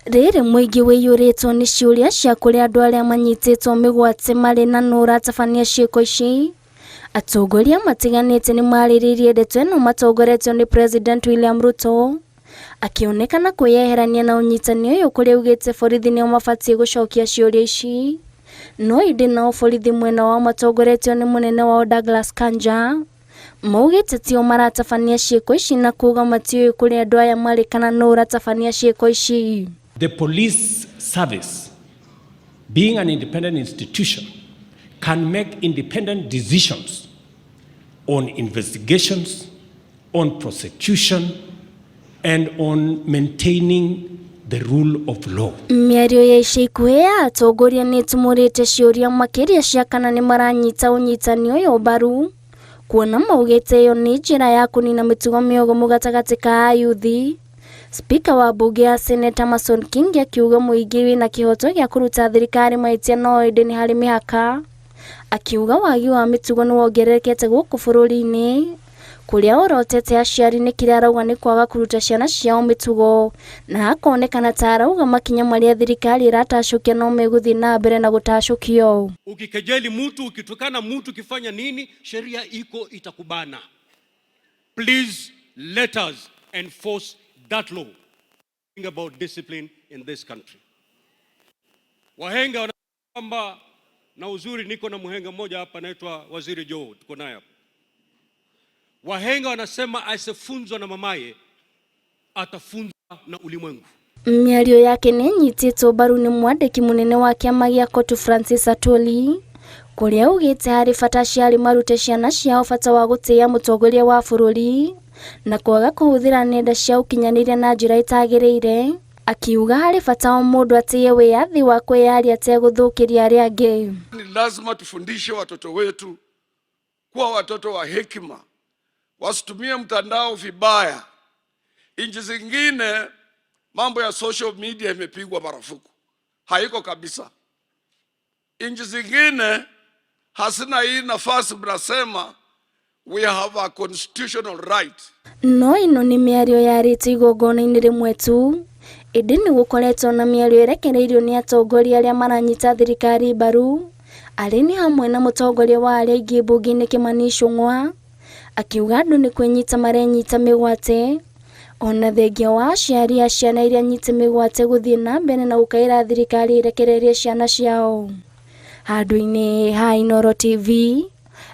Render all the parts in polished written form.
Rĩrĩ mũingĩ wĩiyũrĩtwo nĩ ciũria cia kũrĩa andũ arĩa manyitĩtwo mĩgwate marĩ na nũ ũratabania ciĩko ici, atongoria matiganĩte nĩ marĩrĩirie ndeto ĩno matongoretio nĩ President William Ruto, akĩonekana kwĩyeherania na ũnyitani ũyũ kũrĩa augĩte borithi nĩo mabatiĩ gũcokia ciũria ici. No ĩndĩ nao borithi mwena wao matongoretio nĩ mũnene wao Douglas Kanja, Maugĩte tio maratabania ciĩko ici na kuga matiũĩ kũrĩa andũ aya marĩ kana nũ ũratabania ciĩko ici. The police service, being an independent institution, can make independent decisions on investigations, on prosecution, and on maintaining the rule of law. Mĩario ya ica ikuhĩ ya atongoria nĩ ĩtumũrĩte ciũria makĩria cia kana nĩ maranyita ũnyitani ũyũ mbaru, kuona maugĩte ĩyo nĩ njĩra ya kũnina mĩtugo mĩogomu gatagatĩ ka ayuthi. Spika wa mbunge ya Seneta Amason Kingi akiuga mũingĩ wĩna kĩhoto gĩa kũruta thirikari mahĩtia no ĩndĩ nĩ harĩ mĩhaka. Akiuga wagi wa mĩtugo nĩ wongererekete gũkũ bũrũri-inĩ kũrĩa orotete aciari nĩ kĩrĩa arauga nĩ kwaga kũruta ciana ciao mĩtugo na akonekana ta arauga makinya marĩa thirikari ĩratacũkia no megũthiĩ na mbere na gũtacũkio. Ukikejeli mtu, ukitukana mtu, ukifanya nini, sheria iko itakubana. Please let us enforce that law about discipline in this country. Wahenga wana kwamba na uzuri, niko na mhenga mmoja hapa anaitwa Waziri Joe, tuko naye hapa. Wahenga wanasema asiyefunzwa na mamaye atafunzwa na ulimwengu. Mĩario yake nĩ ĩnyitĩtwo mbaru nĩ mwandĩki mũnene wa kĩama gĩa COTU Francis Atwoli kũrĩa augĩte harĩ bata aciari marute ciana ciao bata wa gũtĩĩa mũtongoria wa bũrũri na kwaga kũhũthĩra nenda cia ũkinyanĩria na njĩra ĩtagĩrĩire, akiuga harĩ bata o mũndũ atĩye wĩyathi wa kwĩyaria ategũthũkĩria arĩa angĩ. Ni lazima tufundishe watoto wetu kuwa watoto wa hekima, wasitumie mtandao vibaya. Nchi zingine mambo ya social media imepigwa marufuku, haiko kabisa. Nchi zingine hazina hii nafasi, mnasema we have a constitutional right. No ĩno nĩ mĩario yarĩtio igongona-inĩ rĩmwe tu, ĩndĩ nĩ gũkoretwo na mĩario ĩrekereirio nĩ atongoria arĩa maranyita thirikari mbaru, arĩ nĩ hamwe na mũtongoria wa arĩa aingĩ mbunge-inĩ Kimani Ichung'wa, akiuga andũ nĩ kwĩnyita marenyita mĩgwate, ona thengia wa aciari a ciana iria nyite mĩgwate gũthiĩ na mbere na gũkaĩra thirikari ĩrekererie ciana ciao. Handũ-inĩ ha Inooro TV,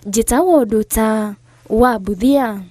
njĩtagwo Nduta wa Mbuthia.